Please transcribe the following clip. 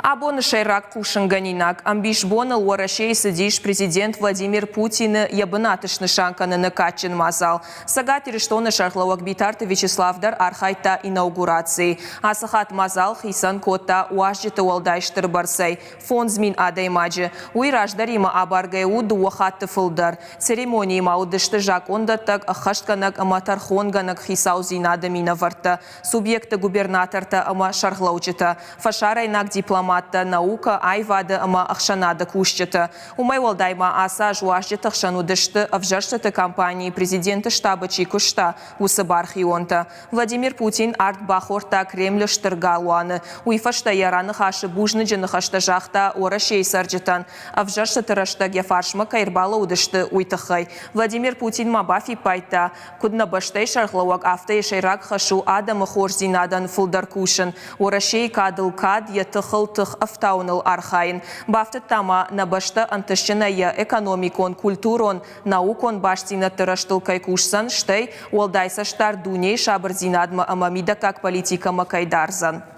Абоны сӕйраг хъусынгӕнинаг ӕмбисбоныл Уӕрӕсейы цыдис президент Владимир Путины йӕ бынаты снысан кӕныны кадджын мадзал. Цӕгат Ирыстоны сӕргълӕууӕг Битарты Вячеслав дӕр архайдта инаугурацийы. Ацы хатт мадзал хицӕн кодта уазджыты уӕлдай стыр бӕрцӕй, 5000 адӕймаджы. Уый раздӕримӕ абаргӕ у дыууӕ хатты фылдӕр. Церемонийы ма уыдысты закъондӕттӕг, ӕххӕстгӕнӕг ӕмӕ тӕрхонгӕнӕг хицаудзинады минӕвӕрттӕ, субъектты губернатортӕ ӕмӕ сӕргълӕуджытӕ, фӕсарӕйнаг дипломаттӕ, наукӕ, аивады ӕмӕ ӕхсӕнады кусджытӕ. Уымӕй уӕлдай ма ацы аз уазджыты хсӕн уыдысты ӕвзӕрстыты кампанийы президенты штабы чи куыста, уыцы бархионтӕ. Владимир Путин ард бахордта Кремлы стыр галуаны. Уый фӕстӕ йӕ раныхасы бузныджы ныхӕстӕ загъта Уӕрӕсейы цӕрджытӕн, ӕвзӕрстыты рӕстӕг йӕ фарсмӕ кӕй ӕрбалӕууыдысты, уый тыххӕй. Владимир Путин ма бафиппайдта, Куыд нӕ бӕстӕйы сӕргълӕууӕг, афтӕ йӕ сӕйраг хӕс у адӕмы хорздзинадӕн фылдӕр кусын, Уӕрӕсейы кадыл кад, йӕ тыхыл тых ӕфтауыныл архайын. Бафтыдта ма, нӕ бӕстӕ ӕнтыстджынӕй йӕ экономикон, культурон, наукон бастдзинӕдты рӕзтыл кӕй кусдзӕн, стӕй уӕлдай цӕстдард дунейы сабырдзинадмӕ ӕмӕ мидӕггаг политикӕмӕ кӕй дардзӕн.